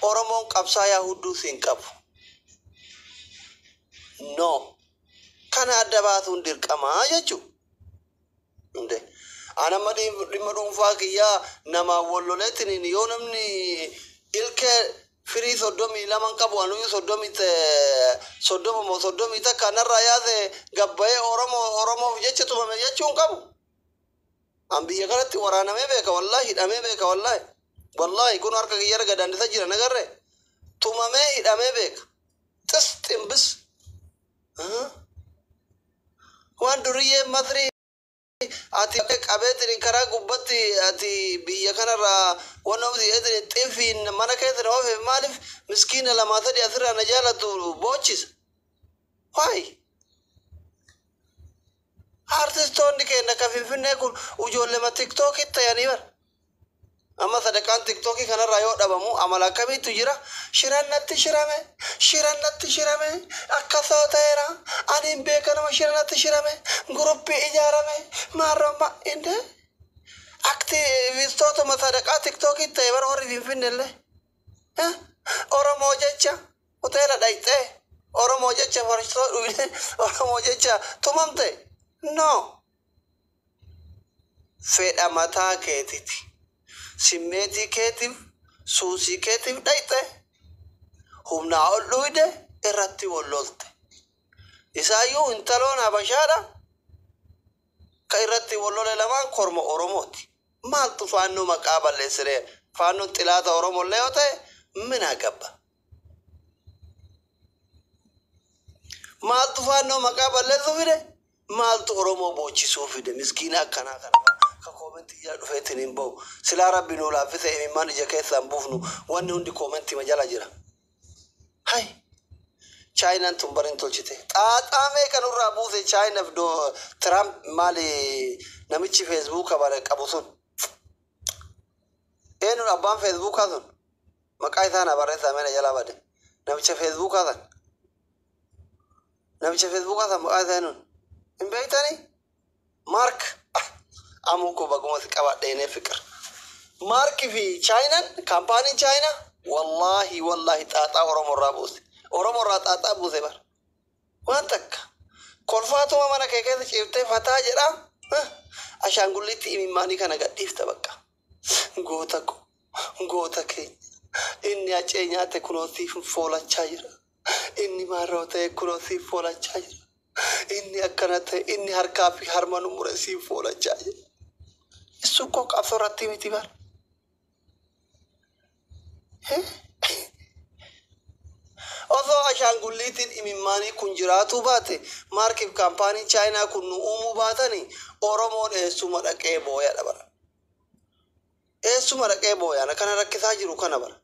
Oromoon qabsaayaa hudduu siin qabu. No. Kana adda baasuun dirqamaa jechuudha. Anamma dhimma dhuunfaa kiyyaa namaan wal loleetiin yoo namni ilkee firii 32 qabu, anuyyuu 30 moo 31 narraa yaase, gabbayee Oromoo Oromoof jecha tumame jechuun qabu. An biyya kanatti waraanamee beeka, wallaahi, hidhamee beeka, wallaahi. Wallaahi kun harka kiyyarra gadaannisa jira nagarree. Tumamee hidhamee beeka. Xis ximbis. Waan duriyyee Masrii ati qabeetiin karaa gubbatti ati biyya kanarraa waan oomti xinfiin mana keessa oofeef, maaliif miskiina lamaa sadi asirraa na jaalatu boochisa? Waay! Artistoonni keenya ka Finfinnee kun ijoollema TikTokitti ta'anii bara. Amma sadaqaan TikTokii kanarraa yoo dhabamu amala akkamiitu jira? Shiran natti shirame, shiran natti shirame, akkasoo ta'eera, ani hin beeka nama shira natti shirame, guruppii ijaarame, maarromma inde. Aktivistootuma sadaqaa TikTokitti ta'e bara warri Finfinnee illee. Oromoo jecha hoteela dhayxee, Oromoo jecha farshoo dhuyne, Oromoo jecha tumamte. No. Fedha mataa keetiti. Simmeetii keetiif, suusii keetiif dhayxe, humnaa ol dhuyde, irratti wal lolte. Isaayyuu intaloon Habashaadha. Ka irratti wal lole lamaan korma Oromooti. Maaltu Faannoo maqaa balleessiree? Faannoon xilaata Oromollee yoo ta'e mina gabba. Maaltu Faannoo maqaa balleessuu fide? Maaltu Oromoo boochisuu fide? Miskiina akkanaa kana ka koomentii jala dhufeetiin hin bahu. Silaa Rabbi nuu laaffise, imimmaan ija keessaan buufnu, wanni hundi koomentii jala jira. Hay! Chaayinaan tun barin tolchite. Xaaxaa meeqa nurraa buuse Chaayinaaf doo Tiraamp, maali, namichi Feesbuuka bara qabu sun. Eenyuun abbaan Feesbuukaa sun? Maqaa isaa na barreessaa meena jalaa bade. Namicha Feesbuukaa san. Namicha Feesbuukaa san maqaa isaa eenyuun? Hin beektanii? Maark. Amuu koo baguma si qabadheenee fiqir. Maarki fi Chaayinaan, kaampaaniin Chaayinaa, wallaahi wallaahi, xaaxaa Oromoo irraa buuse. Oromoo irraa xaaxaa buuse bara. Waan takka. Kolfaatuma mana kee keessa ciiftee fataa jedhaa. Ashaangulliitti imimmaanii kana gadhiifta bakka. Goota ko, goota keenya. Inni acee nyaate kunoo siif foolachaa jira. Inni maarroo ta'e kunoo siif foolachaa jira. Inni akkana ta'e, inni harkaa fi harma nu mure siif foolachaa jira. Issu koo qabsoo irratti miti bara. Osoo ashaangulliitiin imimmaanii kun jiraatuu baate, Maarkiif kaampaaniin Chaayinaa kun nu uumuu baatanii, Oromoon eessuma dhaqee booyadha bara. Eessuma dhaqee booyaan kana rakkisaa jiru kana bara.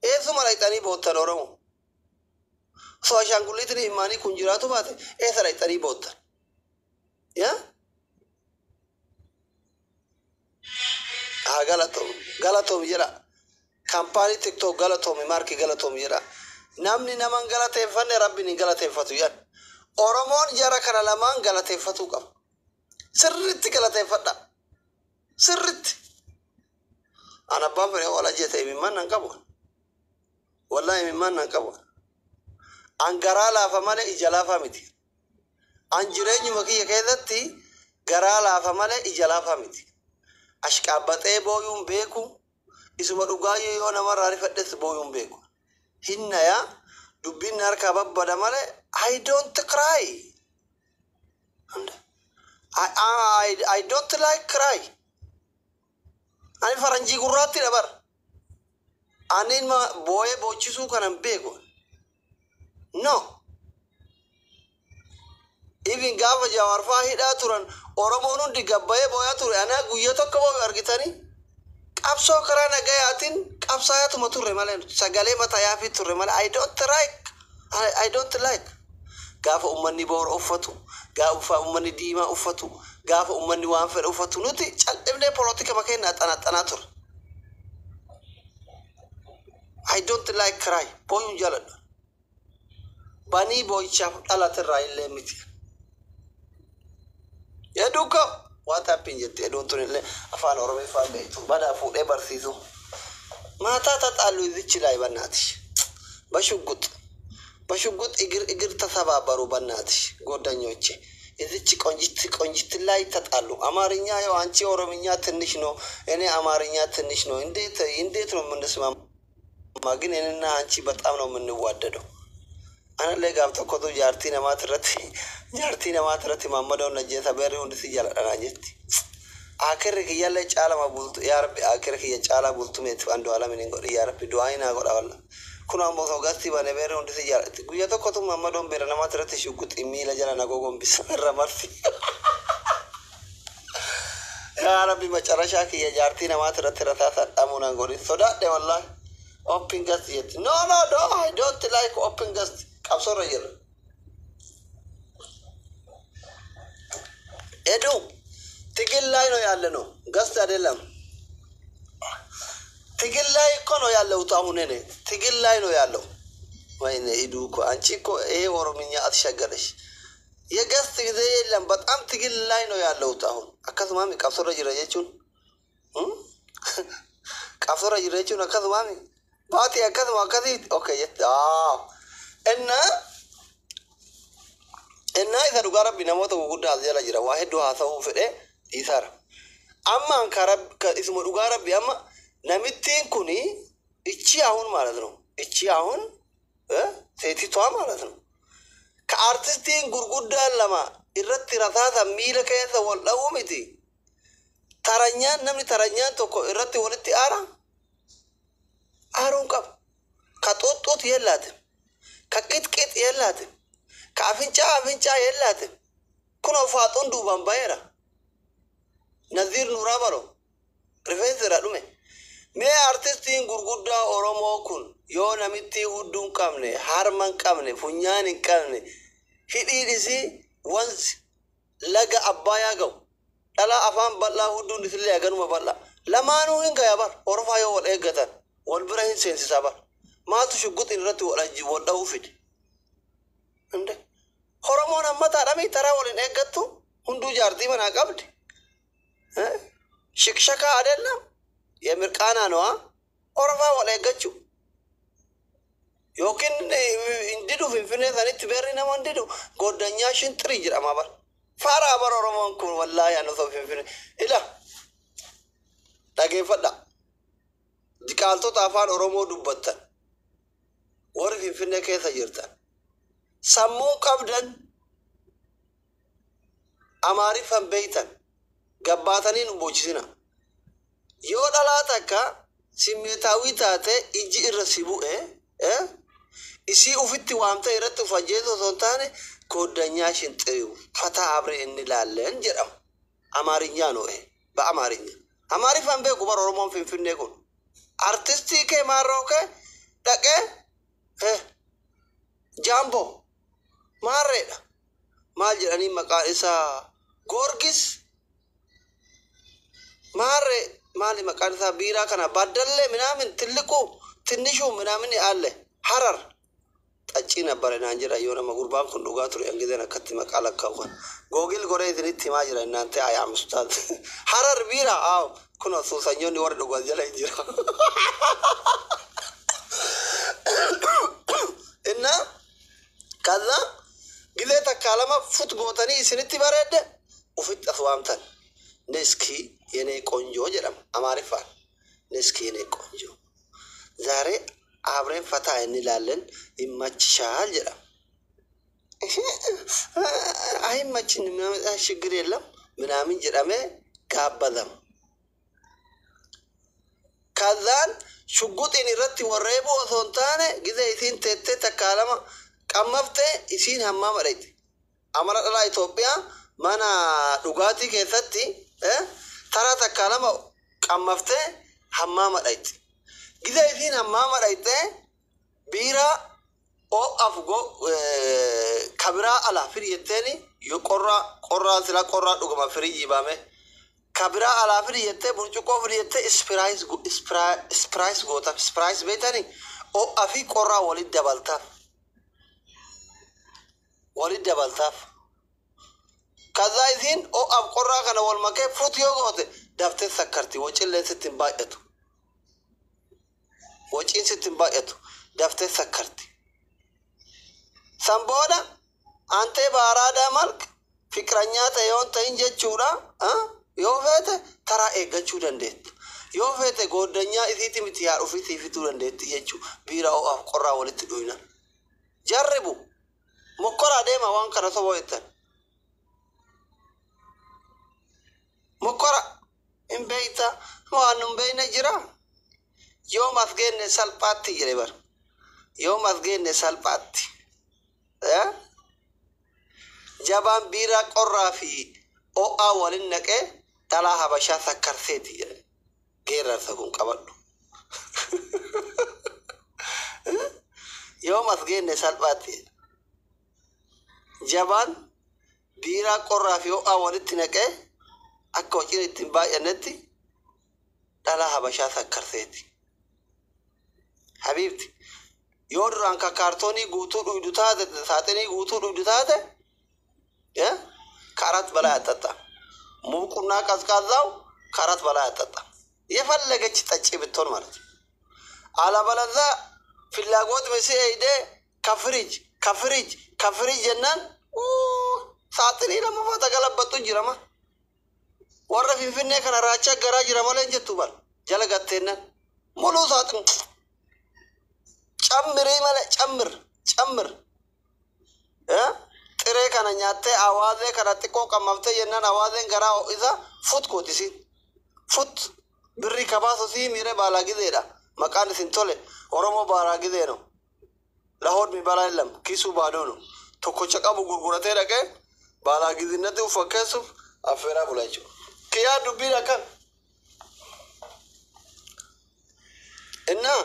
Eessuma dhaqxanii boottan Oromoo? Osoo ashaangulliitiin imimmaanii kun jiraatu baate, eessa dhaqxanii boottan? Yaa? Haa galatoomi. Galatoomi jedha. Kaampaanii TikTok galatoomi, Maarkii galatoomi jedha. Namni nama hin galateeffanne Rabbiin hin galateeffatu jedhan. Oromoon jara kana lamaan galateeffatuu qaba. Sirriitti galateeffadha. Sirriitti. An abbaan fedhe wal ajjeese imimmaan nan qabu. Wallahi imimmaan nan qabu. An garaa laafa malee ija laafaa miti. An jireenyuma kiyya keessatti garaa laafa malee ija laafaa miti. Ashqaabbaxee booyuun beeku. Isuma dhugaayyuu yoo namarraa rifadhes booyuun beeku. Hinnayaa dubbiin na harkaa babbada malee I don't cry. I don't like cry. Ani faranjii gurraatti dabar. Ani ilma booyee boochisuu kanan beeku. No. Even gaafa Jawaar fa'aa hidhaa turan Oromoon hundi gabbayee booyaa ture. Anaa guyyaa tokko booyu argitanii? Qabsoo karaa nagayaatiin qabsaayaatuma turre malee, sagalee matayaafii turre malee, I don't like, I don't like. Gaafa uummanni boora uffatu, gaafa uummanni diimaa uffatu, gaafa uummanni waan fedhe uffatu, nuti cal'ifnee polotika makeenya axanaxanaa turre. I don't like cry. Booyuun jaaladha. Banii boo'ichaaf dhalaterraa illee miti. Eduu ko what happened jette. Eduun tun illee afaan Oromiffaan beektu badaa fuudhee barsiisu. ማታ ተጣሉ። እዚች ላይ በናትሽ በሽጉጥ በሽጉጥ እግር እግር ተሰባበሩ። በናትሽ ጓደኞቼ እዚች ቆንጂት ቆንጂት ላይ ተጣሉ። አማርኛ ያው አንቺ ኦሮምኛ ትንሽ ነው፣ እኔ አማርኛ ትንሽ ነው። እንዴት እንዴት ነው የምንስማማ? ግን እኔና አንቺ በጣም ነው የምንዋደደው። Anallee gaaf tokkotu jaartii namaati irratti maammadoon ajjeesa beerri hundi si jaaladha jetti. Akirri kiyyallee caalama bultu, yaa Rabbi, akirri kiyya caalaa bultumeeti Andu'aalamin hin godhi, yaa Rabbi, du'aa hinaa godha walla. Kun ammoo osoo gastii bane beerri hundi si jaalatti. Guyyaa tokkotu maammadoon beera namaati irratti shugguxii miila jala na gogombisa irra marti. Yaa Rabbi, macarashaa kiyya jaartii namaati irratti rasaasa dhamuu nan godhi. Sodaadhe wallaahi. Open guest jetti. No, no, no, I don't like open guest. Qabsoorra jirra. ኤዱ ትግል ላይ ነው ያለ ነው፣ guest አይደለም። ትግል ላይ እኮ ነው ያለሁት አሁን እኔ ትግል ላይ ነው ያለው። ወይኔ ኢዱ እኮ አንቺ እኮ ይሄ ኦሮምኛ አትሸገረሽ። የ guest ጊዜ የለም። በጣም ትግል ላይ ነው ያለሁት አሁን። Akkasuma qabsoorra jira jechuun qabsoorra jira jechuun akkasuma baati akkasuma akkasii okay jette እና isa dhugaa Rabbi namoota gurguddaa as jala jira, waa hedduu haasa'uu fedhe dhiisaara. Amma isuma dhugaa Rabbi, amma namittiin kuni እቺ አሁን ማለት ነው፣ እቺ አሁን ሴቲቷ ማለት ነው ከአርቲስtiin gurguddaan lama irratti rasaasa miila keessa wal dha'uu miti. Taranyaan namni taranyaan tokko irratti walitti aara aaruun qabu. Ka xuuxxuut የላትም፣ ka qixqix የላትም፣ ka አፍንጫ አፍንጫ የላትም። Kunoo faaxuun duubaan baheera. Naziir Nuuraa baro rifeensi irraa dhume. Mee artistiin gurguddaa Oromoo kun yoo namitti hudduu hin qabne, harma hin qabne, funyaan hin qabne, hidhiin isii wansi laga Abbayaa ga'u, dhala afaan bal'aa, hudduun isillee haganuma bal'aa. Lamaanuu hin gaya bar, orofaa yoo wal eeggatan, wal bira hin seensisaa bar. Maaltu shugguxiin irratti wal dha'uu fide? Inde. Oromoon hammataadha taraa waliin eeggattu, hunduu jaartii manaa qabdi. ሽክሸካ አይደለም የምርቃና ነዋ። Orofaa wal eeggachuu yookiin hin didu. Finfinnee sanitti beerri nama hin didu, goddanyaa shinxirii jedhama bar. Faaraa bar Oromoon kun wallaahi anu osoo Finfinnee ila dhageeffadha. Diqaaltota afaan Oromoo dubbattan warri Finfinnee keessa jirtan sammuu qabdan, Amaariffan beeytan, gabbaatanii nu boochisina. Yoo dhalaa takka simmeetaawii taate ijji irra si bu'e, isii ufitti waamtee irratti uf ajjeesu osoo hin taane ጎደኛሽን ጥሪው ፈታ አብሬ እንላለን jedhama. አማርኛ ነው ይሄ በአማርኛ። Amaariffaan beeku bar Oromoon Finfinnee kun. Artistii kee maarroo kee dhaqee jaamboo maarreedha. Maal jedhanii maqaan isaa Goorgis maarree maali maqaan isaa biiraa kana baddallee ምናምን ትልቁ ትንሹ ምናምን አለ ሀረር ጠጪ ነበረ naan jedha yoo nama gurbaan kun dhugaa ture angizeen akkatti maqaa lakkaa'u kana Google godhee isinitti himaa jira እናንተ አያም ኡስታዝ ሀረር ቢራ አዎ kun suusanyoonni warra dhugan jala hin jira እና ከዛ ጊዜ takka lama fut gootanii isinitti bareedde ufitti as waamtan, ንስኪ የኔ ቆንጆ jedhama Amaariffaan, ንስኪ የኔ ቆንጆ ዛሬ አብረን ፈታ እንላለን ይመችሻል jedhama። አይመችን ችግር የለም ምናምን jedhamee gaabbazama. ከዛን shugguxiin irratti warreebuu osoo hin taane gizee isiin teettee takka lama qammaftee isiin hammaama dhayxe. Amala dhalaa Itoophiyaa mana dhugaatii keessatti taraa takka lama qammaftee hammaama dhayxe. Gizee isiin hammaama dhayxee biiraa ho'aaf kabiraa alaa fidi jetteeni, yoo qorraa qorraa sila qorraa dhugama firiijii baame. Kabiraa alaa fidi jettee, burcuqqoo fidi jettee surprise gootaaf. Surprise beektanii, ho'aa fi qorraa walitti dabaltaaf. Walitti dabaltaaf. ከዛ isiin ho'aaf qorraa kana wal makee fut yoo goote daftee sakkarti, wacilleen sitti hin baay'atu. Waciin sitti hin baay'atu. Daftee sakkarti. San booda antee baaraadaa malk fiqiranyaa ta'e yoon ta'in jechuudha. Yoo feete taraa eeggachuu dandeetta. Yoo feete gooddanyaa isiiti miti yaa ofiitii fituu dandeetti jechuudha. Biira ho'aaf qorraa walitti dhuyna. Jarribu mokkoraa deema waan kana soboo jettan. Mokkora hin beeyta waan nun beeyne jira. Yoom as geenne salphaatti jedhe bara. Yoom as geenne salphaatti. Jabaan biiraa qorraa fi ho'aa waliin naqee dhalaa habashaa sakkarseeti jedhe. Geerarsa kun qabadhu. Yoom as geenne salphaatti jedhe. Jabaan biiraa qorraa fi ho'aa walitti naqee akka hojiin ittiin baay'annetti dhalaa habashaa sakkarseeti. Habiibti yoo duraan ka kaartoonii guutuu dhuydu taate saaxinii guutuu dhuydu taate ከአራት በላይ አጠጣም። ሙቁና ቀዝቃዛው ከአራት በላይ አጠጣም። የፈለገች ጠጪ ብትሆን ማለት ነው። አለበለዛ ፍላጎት ምሲ ሄደ ከፍሪጅ ከፍሪጅ ከፍሪጅ ጀናን saaxinii lammaffaa tagalabattu jirama. Warra Finfinnee kana raachaa garaa jira malee hin jettu bara. Jala gatteennan muluu saaxin cammirii malee cammir cammir. Xiree kana nyaattee awaazee kana xiqqoo qammaftee jennaan awaazeen garaa ho'isa fut kootisiin. Fut birrii kabaasu sii miiree baalaa gizeedha. Maqaan isin tole Oromoo baalaa gizeeno. Lahood mi balaa hin lam kiisuu baadoonu. Tokkocha qabu gurguratee dhaqee baalaa gizinnatti uf fakkeessuuf affeeraa bula jechuudha. Kiyyaa dubbiin akkan. Innaa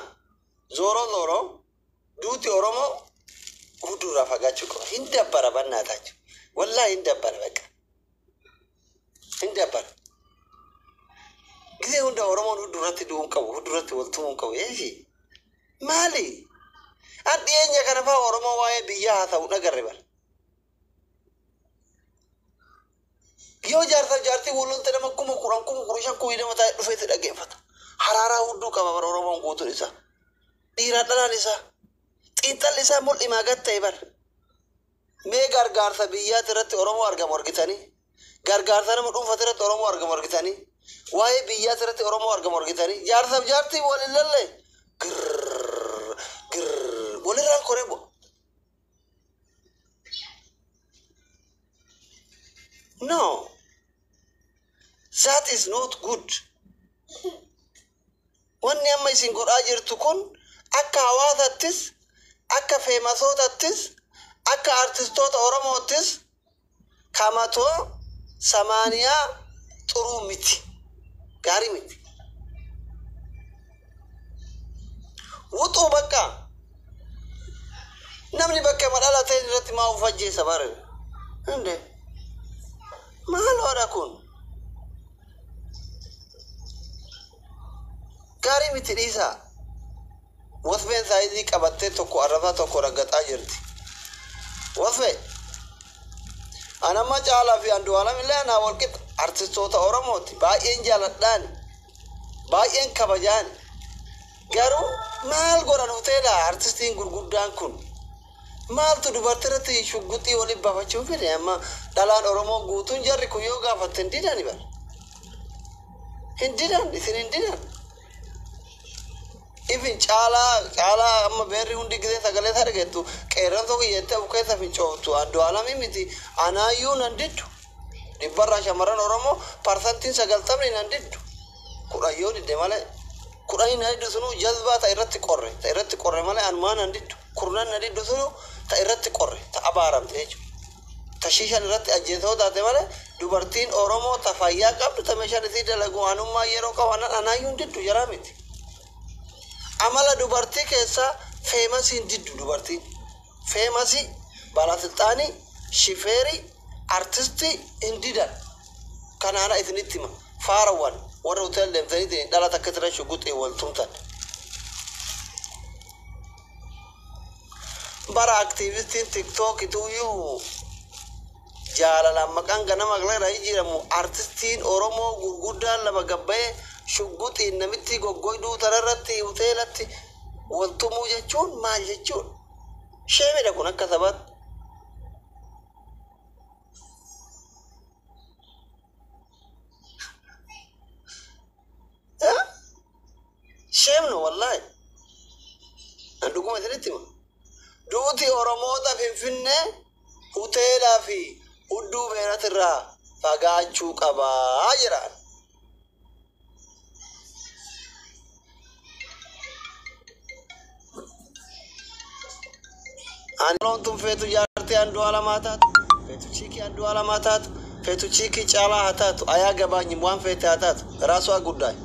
zooroo zooroo duuti Oromoo huddurraa fagaachuu qaba. Hin dabbara bannaatachu. Wallaahi hin dabbara baqa. Hin dabbara. Gisee hunda Oromoon huddurratti du'uu hin qabu. Huddurratti wal tumuu hin qabu. Eeshi maali? An dhiyeenya kana fa'aa Oromoo waa'ee biyyaa haasa'u dhagarre bara. Yoo jaarsaaf jaartii wal nama 10,000 15,000 20,000 taa'ee dhufeeti dhaggeeffata. Haraaraa hudduu qaba bara Oromoon guutuun isaa. Dhiiraan dhalaan isaa. Xiinxalli isaa mul'imaa gad ta'e bara. Mee gargaarsa biyyaati irratti Oromoo argamu argitanii? Gargaarsa nama dhuunfaati irratti Oromoo argamu argitanii? Waa'ee biyyaati irratti Oromoo argamu argitanii? Jaarsaaf jaartii wal hin lalle? Girrrr girrrr walirraan koree bu'a. No. That is not good. Wanni amma isin godhaa jirtu kun akka hawaasattis, akka feemasootattis, akka artistoota Oromoottis kamatoo samaaniyaa xuruu miti. Gaarii miti. Wuxuu bakka namni bakka madhalatee irratti maa of ajjeesa bare. Inde maal kun? Gaarii miti dhiisaa. Wasfeen saayizii qabattee tokko arrabaa tokko raggaxaa jirti. Wasfee anamma Caalaa fi Andu'aalam illee anaa walqixa artistoota Oromooti. Baay'een jaaladhaani. Baay'een kabajaani. Garuu maal godhan hoteela artistiin gurguddaan kun? Maaltu dubartii irratti shugguxii waliin baafachuu fide amma dhalaan Oromoo guutuun jarri kun yoo gaafatte hin didani bara. Hin didan isin hin didan. Ifin caalaa amma beerri hundi gisee sagalee isaa dhageettu qeerransa kiyyattee of keessa fincooftu Andu'aalamii miti anaayyuu nan diddu. Dhibbarraa shamarran Oromoo 90% nan diddu. 10 yoo didde malee 10 nan diddu sunuu jazbaa ta irratti qorre ta irratti qorre malee anumaa nan diddu. 10 nan diddu sunuu ta irratti qorre ta abaaramte jechuudha. Ta shiishan irratti ajjeesoo taate malee dubartiin Oromoo ta fayyaa qabdu ta meeshaan isii dalagu anummaa yeroo qabu anaayyuu hin diddu jaraa miti. Amala dubartii keessaa feemasiin diddu dubartiin. Feemasii, balasilxaanii, shifeerii, artistii hin didan. Kanaana isinitti hima. Faarawwan warra hoteela deemtanii dhala takka irra shuguxii wal tumtan. Bara aktiivistiin tiktook ituyyuu jaalalaan maqaan ganama irra jijjiiramu artistiin Oromoo gurguddaan lama gabbayee shugguxiin namitti goggoyduu tanarratti hoteelatti Wal tumuu jechuun maal jechuudha? Sheemidha kun akka sabaatti. Shame ነው wallahi. An dhuguma isinitti hima. Duuti Oromoota Finfinnee hoteelaa fi hudduu beeratirraa fagaachuu qabaa jedhaan. Ani tun feetu jaartii Andu'aalamaa taatu, feetu chiikii Andu'aalamaa taatu, feetu chiikii caalaa haa taatu, ayaa gabaanyim waan feete haa taatu, ራሷ ጉዳይ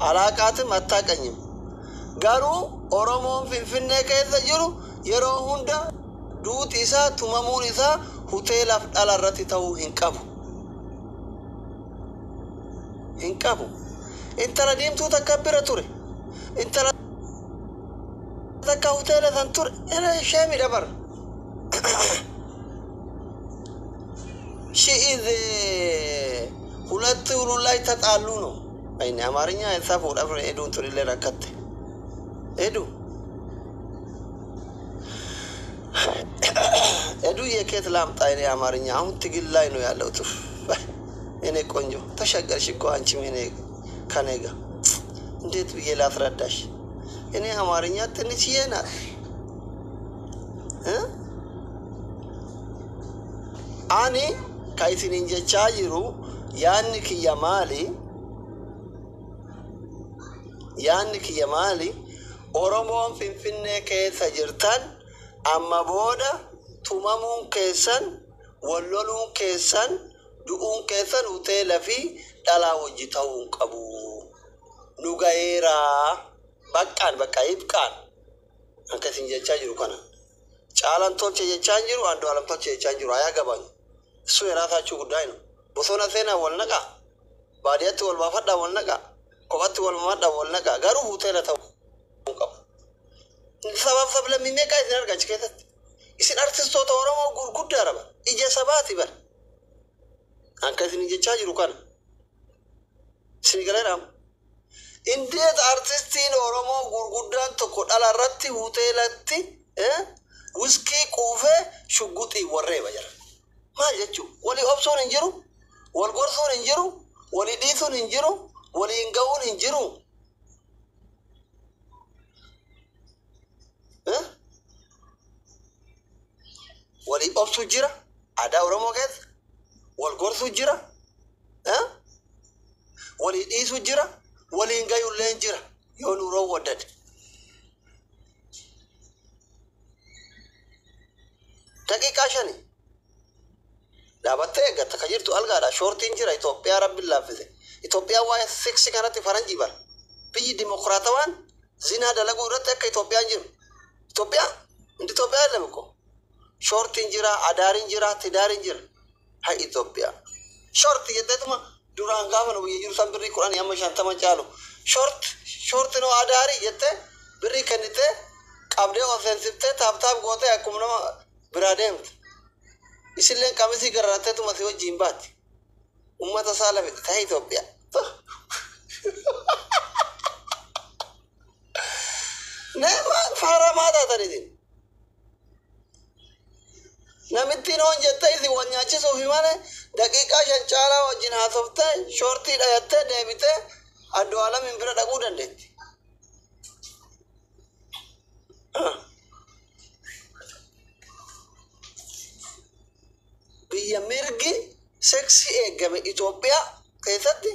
አላቃትም አታቀኝም። Garuu Oromoon Finfinnee keessa jiru yeroo hunda duuti isaa tumamuun isaa hoteelaaf dhala irratti ta'uu hin qabu. Hin qabu. Intala diimtuu takka bira ture. Intala takka hoteela san ture. Sheemi dabar. She is ሁለት ሁሉ ላይ ተጣሉ ነው። አይኔ አማርኛ ጻፉ ኤዱን ቱሪሌ ረከቴ ኤዱ ኤዱ የኬት ላምጣ? እኔ አማርኛ አሁን ትግል ላይ ነው ያለሁት። እኔ ቆንጆ ተሸገርሽ እኮ አንቺም እኔ ከኔ ጋር እንዴት ብዬ ላስረዳሽ? እኔ አማርኛ ትንሽዬ ናት። Ani ka isinin jechaa jiru yaanni kiyya maali? Yaanni kiyya maali? Oromoon Finfinnee keessa jirtan amma booda tumamuun keessan, wal loluun keessan, du'uun keessan hoteela fi dhalaa wajji ta'uu hin qabu. Nu gaheeraa baqqaan bakka ibqaan akka isin jechaa jiru kana. Caalaan tolche jechaa hin jiru, Andu'aalam tolche jechaa hin jiru. Ayaa gabaanyu. እሱ የራሳችሁ ጉዳይ ነው። Bosona seenaa wal naqaa, baadiyyaatti wal baafadhaa wal naqaa, kophatti wal mamadhaa wal naqaa, garuu hoteela ta'uu qabu. Sabaaf sablammii meeqaa isin arga achi keessatti? Isin artistoota Oromoo gurguddaa raba. Ija sabaati bara. Akka isin jechaa jiru kana. Isin galeera. እንዴት artistiin Oromoo gurguddaan tokko dhala irratti hoteelatti wuskii quufee shugguxii warreeba jira. Maal jechuun walii obsuun hin jiru, wal gorsuun hin jiru, walii dhiisuun hin jiru, waliin ga'uun hin jiru. Walii obsuu jira aadaa Oromoo keessa, wal gorsuu jira, walii dhiisuu jira, waliin gayullee jira yoo nuroo waddade. Daqiiqaa 5 dhaabattee eeggatta ka jirtu algaadha. Shoortiin jira Itoophiyaa rabbiin laaffise. Itoophiyaan waa'ee seksii kanatti faranjii bara. Biyyi dimokiraatawaan zinaa dalaguu irratti akka Itoophiyaan jiru. Itoophiyaa እንደ Itoophiyaa የለም እኮ shoortiin jira, adaariin jira, tidaariin jira. Hay Itoophiyaa. Shoorti jetteetuma duraan gaafa nu biyya jiru san birrii 10 amma 50 caalu. Shoort shoorti noo adaarii jettee birrii kennitee qabdee ol seensiftee taaptaap gootee akkuma nama biraa deemte. Isilleen qamisii garraatteetuma si wajjin baatti. Uummata isaa lafe ta'e Itoophiyaa. Nama faaramaa taatan isin. Namittiin hoon jettee isin wal nyaachisuuf malee daqiiqaa 5 caalaa wajjin haasoftee shoortii dhayattee deebitee Andu'aalamin bira dhaquu dandeetti. Biyya mirgi seksii eegame Itoophiyaa keessatti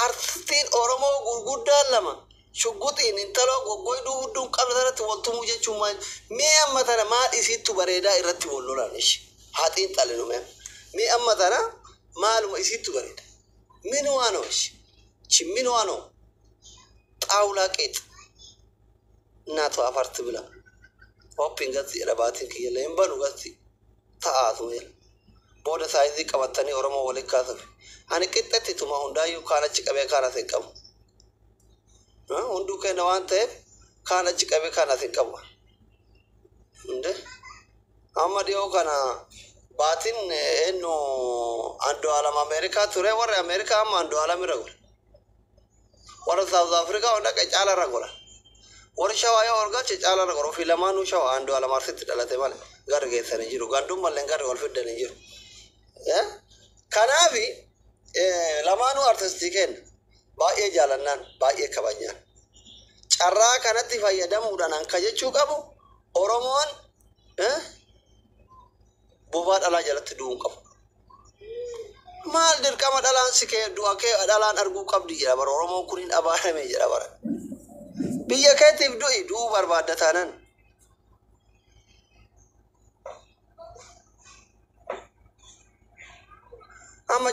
artistiin Oromoo gurguddaan lama shugguxiin intaloo goggoyduu hudduun qabna irratti wal tumuu jechuun maal? Mee amma tana maal isiittu bareedaa irratti wal lolan ishi? Haa xiinxalinu mee. Mee amma tana maaluma isiittu bareeda? Min waanoo ishi? Chi min waanoo? Xaawulaa qeex. እናቷ አፈር ትብላ. Hoppiin gatti jedha baatiin kiyyallee hin banu gatti ta'aatu jedha. Booda saayizii qabatanii Oromoo waliin kaasuuf. Ani qixxetti tuma hundaayyuu kaan achi qabee kaan as hin qabu. Hunduu kenna waan ta'eef kaan achi qabee kaan as hin qabu. Inde amma dhiyoo kana baatiin eenyu Andu'aalam Ameerikaa ture warri Ameerikaa amma Andu'aalam irra gola. Warra Saawuz Afrikaa hunda caala irra gola. Warri Shawaa yoo ol galche Caalaa godha. Ofii lamaanuu Shawaa Andu'aalam Arsitti dhalate malee gara geessanii jiru. Gandummallee gara wal fiddanii jiru. Kanaafi lamaanuu artistii kenna. Baay'ee jaalannaan, baay'ee kabajnaan. Carraa kanatti fayyadamuudhaan hanka jechuu qabu, Oromoon bobaa dhalaa jalatti du'uu hin qabu. Maal dirqama dhalaan si kee du'a kee dhalaan arguu qabdi jedha bara. Oromoon kun hin abaarame jedha bara. Biyya keetiif du'i, du'uu barbaadda taanan.